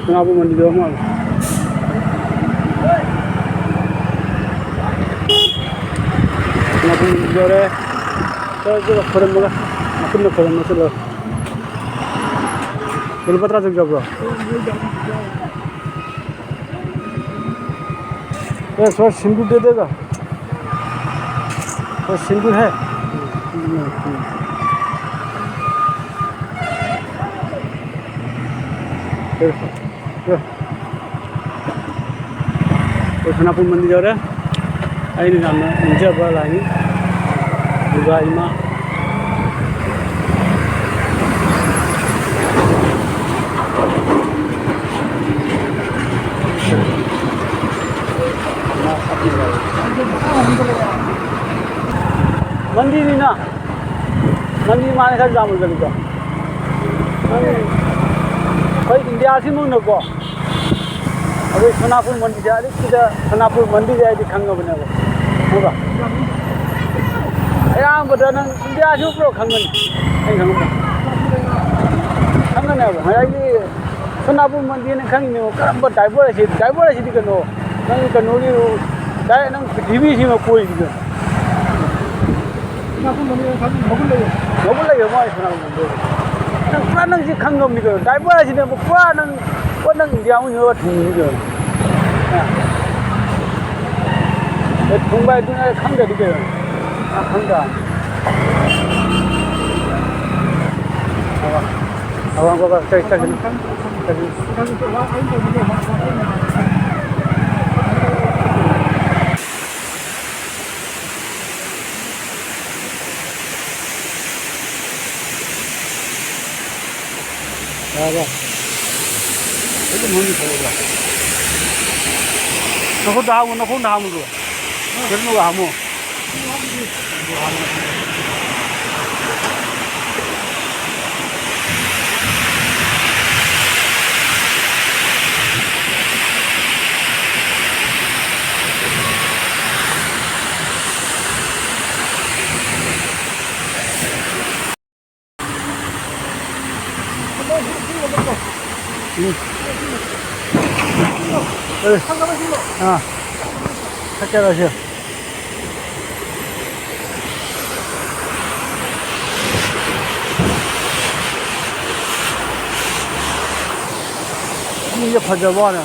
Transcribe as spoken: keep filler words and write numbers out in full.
ꯁꯅꯥꯕꯨ ꯃꯟꯗꯤꯔ ꯌꯧꯔ ꯃꯥꯜꯂꯦ꯫ ꯁꯅꯥꯕꯨ ꯃꯟꯗꯤꯔ ꯌꯧꯔꯦ꯫ ꯆꯠꯂꯣ, ꯆꯠꯂꯣ, ꯈꯣꯏꯔꯝꯃꯒ꯫ ꯅꯈꯨꯠꯅ ꯈꯣꯏꯔꯝꯃ ꯆꯠꯂꯣ꯫ ꯂꯨꯄꯥ ꯇꯔꯥ ꯆꯪꯖꯕ꯭ꯔꯣ? ꯑꯦ, ꯁꯣꯔ ꯁꯤꯟꯗꯨ ꯗꯦ ꯗꯦꯒ꯫ ꯁꯣꯔ ꯁꯤꯟꯗꯨ ꯍꯦ꯫ ꯑꯩꯈꯣꯏ ꯁꯅꯥꯄꯨꯔ ꯃꯟꯗꯤꯔ ꯌꯧꯔꯦ꯫ ꯑꯩꯅ ꯌꯥꯝꯅ ꯅꯤꯡꯖꯕ ꯂꯥꯏꯅꯤ, ꯗꯨꯔꯒꯥ ꯏꯃꯥ꯫ ꯃꯟꯗꯤꯔꯅꯤꯅ꯫ ꯃꯟꯗꯤꯔ ꯃꯥꯅ ꯈꯔ ꯌꯥꯝꯃꯨꯗꯅꯤꯀꯣ꯫ ꯅꯪ ꯑꯩꯈꯣꯏ ꯏꯟꯗꯤꯌꯥꯁꯤꯃꯛꯅꯀꯣ, ꯑꯩꯈꯣꯏ ꯁꯣꯅꯥꯄꯨꯔ ꯃꯟꯗꯤꯔꯁꯦ ꯑꯗꯨꯛꯀꯤꯗ ꯁꯣꯅꯥꯄꯨꯔ ꯃꯟꯗꯤꯔꯁꯦ ꯍꯥꯏꯗꯤ ꯈꯪꯉꯕꯅꯦꯕ, ꯈꯪꯕ꯭ꯔꯥ? ꯑꯌꯥꯝꯕꯗ ꯅꯪ ꯏꯟꯗꯤꯌꯥꯁꯤꯃ ꯄꯨꯂꯞ ꯈꯪꯒꯅꯤ, ꯑꯩ ꯈꯪꯕ꯭ꯔꯥ? ꯈꯪꯒꯅꯦꯕ꯫ ꯉꯁꯥꯏꯒꯤ ꯁꯣꯅꯥꯄꯨꯔ ꯃꯟꯗꯤꯔꯅ ꯈꯪꯉꯤꯅꯦꯕ꯫ ꯀꯔꯝꯕ ꯗꯥꯏꯕꯔ ꯍꯥꯏꯁꯤ? ꯗꯥꯏꯕꯔ ꯍꯥꯏꯁꯤꯗꯤ ꯀꯩꯅꯣ? ꯅꯪ ꯀꯩꯅꯣꯒꯤ, ꯗꯥꯏꯔꯦꯛ ꯅꯪ ꯄ꯭ꯔꯤꯊꯤꯕꯤꯁꯤꯃ ꯀꯣꯏꯔꯤꯗꯣ꯫ ꯁꯣꯅꯥꯄꯨꯔ ꯃꯟꯗꯤꯔꯅ ꯈꯪꯉꯤ, ꯃꯒꯨꯟ ꯂꯩꯌꯦ꯫ ꯃꯒꯨꯟ ꯂꯩꯌꯦ ꯃꯥꯒꯤ ꯁꯣꯅꯥꯄꯨꯔ ꯃꯟꯗꯤꯔ꯫ ꯅꯪ ꯄꯨꯔꯥ ꯅꯪꯁꯤ ꯈꯪꯉꯝꯅꯤ ꯀꯩꯅꯣ? ꯗꯥꯏꯕꯔ ꯍꯥꯏꯁꯤꯅꯦꯕ ꯄꯨꯔꯥ ꯅꯪ, ꯄꯨꯔꯥ ꯅꯪ ꯏꯟꯗꯤꯌꯥ ꯃꯅꯨꯡꯗ ꯊꯨꯡꯉꯤꯅꯤ ꯀꯩꯅꯣ? ꯑꯦ, ꯊꯨꯡꯕ ꯍꯥꯏꯗꯨꯅ ꯈꯪꯗ꯭ꯔꯗꯤ ꯀꯩꯅꯣ? ꯑ, ꯈꯪꯗ꯭ꯔꯥ? ꯑꯋꯥꯡ, ꯑꯋꯥꯡ ꯕꯕꯥ, ꯆꯠ-, ꯆꯠꯈꯤꯅꯨ꯫ ꯆꯠꯈꯤꯅꯨ꯫ ꯌꯥꯔꯕ? ꯑꯗꯨꯝ ꯍꯪꯉꯤ ꯊꯕꯛꯂ? ꯅꯈꯨꯠꯇ ꯍꯥꯝꯃꯨ, ꯅꯈꯣꯡꯗ ꯍꯥꯝꯃꯨ꯫ ꯀꯩꯅꯣꯒ ꯍꯥꯝꯃꯨ꯫ ꯑꯥ, ꯊꯛꯆꯔꯁꯤ꯫ ꯃꯤꯁꯦ ꯐꯖꯕ ꯋꯥꯅꯦ꯫